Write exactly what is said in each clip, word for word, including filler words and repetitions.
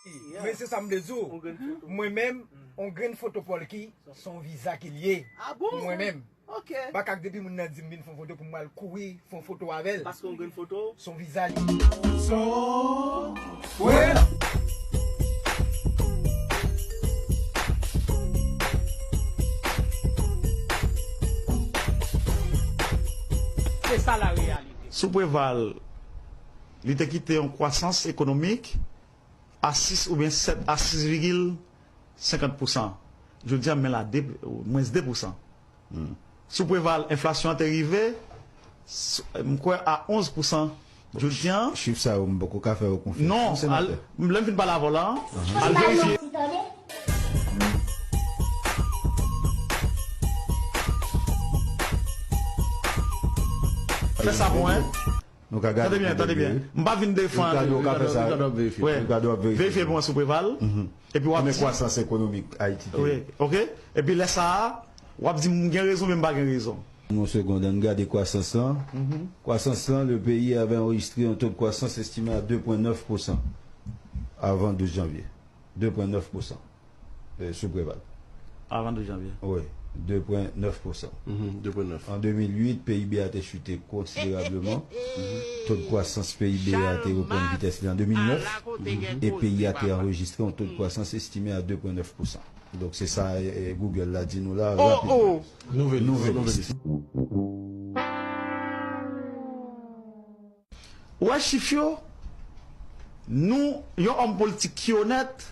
Men se sa m vle di w. Mwen menm, yon grenn foto Polky, se yon viza ke l ye. Pou mwen menm. M pa ka depi moun nan di m vin fè yon foto pou m al kouri fè yon foto avè l. Paske yon grenn foto. Se yon viza li. Se sa la reyalite. Sou Preval, li te kite yon kwasans ekonomik a sis oubyen sèt a sis vigil senkant pousan. Jodi a, men la de, mwens de pousan. Sou Preval, enflasyon an te rive, s- m kwè, a onz pousan. Jodi a, chif sa yo, m poko ka fè yo konfyans. Non, non, senatè. Lè m fin pale avè w la, al verifye. Fè sa pou mwen. Nou ka gade. Tande byen, tande byen. M pa vin defann. Ricardo ka fè sa. Ricardo ap verifye. Ricardo ap verifye. Verifye pou mwen sou Preval. Epi w ap di kwasans ekonomik Ayiti te. Wi, oke. Epi lè sa a, w ap di m gen rezon, men m pa gen rezon. Yon segonn, ann gade kwasans lan. Kwasans lan, le pays avait enregistré un taux de croissance estimé à deux point neuf pour cent avant douze janvier. Deux point neuf pour cent. Euh, sous Préval. Avant douze janvier. Oui, deux point neuf pour cent. Mhm, deux point neuf. En deux mille huit, P I B a te chute considérablement. Taux de croissance P I B a te reprann vitès li an deux mille neuf. Et pays a te enregistré un taux de croissance estimé à deux point neuf pour cent. Donk se sa, eh, Google la di nou la rapidman. Nouvèl. Nouvèl. Ou wè chif yo? Nou, yon òm politik ki onèt,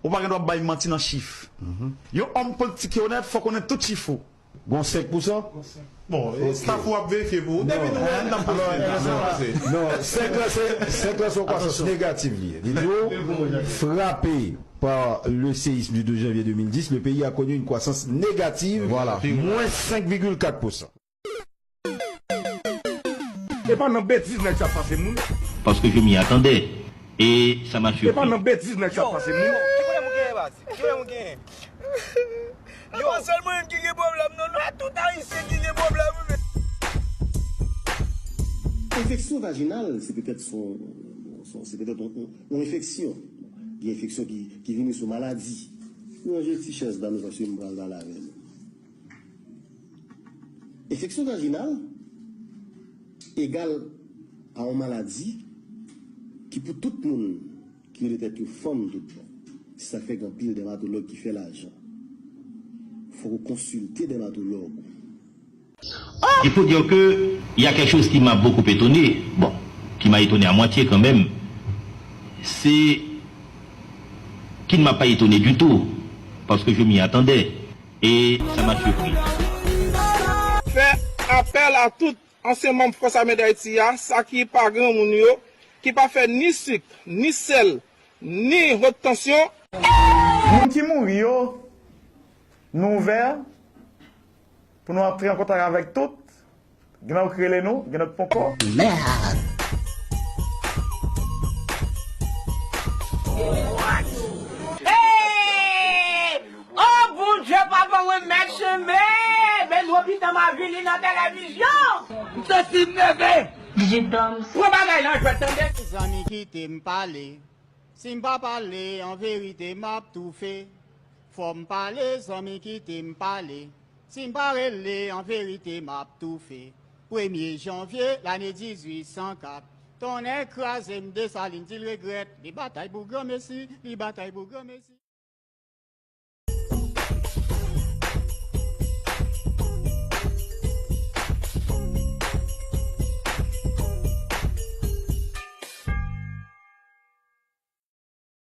ou pa gen dwa bay manti nan chif. Yon òm politik ki onèt, fòk ou konnen tout chif ou. Gon senk pousan? Bon, staff ou ap verifye pou ou. Depi nou wè, n ap pase. Non, senk la se, senk la se yon kwasans negatif li ye. Li di w, frappé par le séisme du douze janvier deux mille dix, le pays a connu une croissance négative, voilà, moins cinq virgule quatre pour cent. E pa nan betiz nèg sa ap pase moun. Parce que je m'y attendais. Et ça m'a surpris. E pa nan betiz nèg sa ap pase moun. Ki pwoblèm ou genyen, baz? Ki pwoblèm ou genyen? Yo, sèl mwen menm ki gen pwoblèm, non, non, tout Ayisyen ki gen pwoblèm, wi, men. Enfeksyon vajinal, se petèt son, son, se petèt yon, yon, yon enfeksyon. Gen enfeksyon ki, ki vini sou maladi. Nou ranje ti chèz ba nou paske m pral pale avè nou. Enfeksyon vajinal egal a yon maladi ki pou tout moun ki rele tèt yo fanm tout bon. Se sa k fè gen anpil dèmatològ ki fè lajan. Fòk ou konsilte dèmatològ ou. Il faut dire que il y a quelque chose qui m'a beaucoup étonné, bon, qui m'a étonné à moitié quand même, c'est qui ne m'a pas étonné du tout, parce que je m'y attendais, et ça m'a surpris. Fè apèl a tout ansyen manm Fòs Ame Dayiti a, sa ki pa granmoun yo, ki pa fè ni sik, ni sèl, ni wot tansyon. Moun ki mouri yo, nou ouvè pou nou antre an kontak avèk tout. Gen nan ki rele nou, gen nan ki poko. Mèd. Hey! Oh, Bondye, papa mwen, mèt chemen! Men lopitan m avili nan televizyon! M santi m nève! Pran bagay lan jwèt, tande! Zanmi, kite m pale. Si m pa pale, an verite, m ap toufe. Fò m pale, zanmi, kite m pale. Si m pa rele, an verite, m ap toufe. Premye janvye, lane dizuit san kat, tonnè kraze m, Desalin di l regrèt. Li batay pou granmesi, li batay pou granmesi.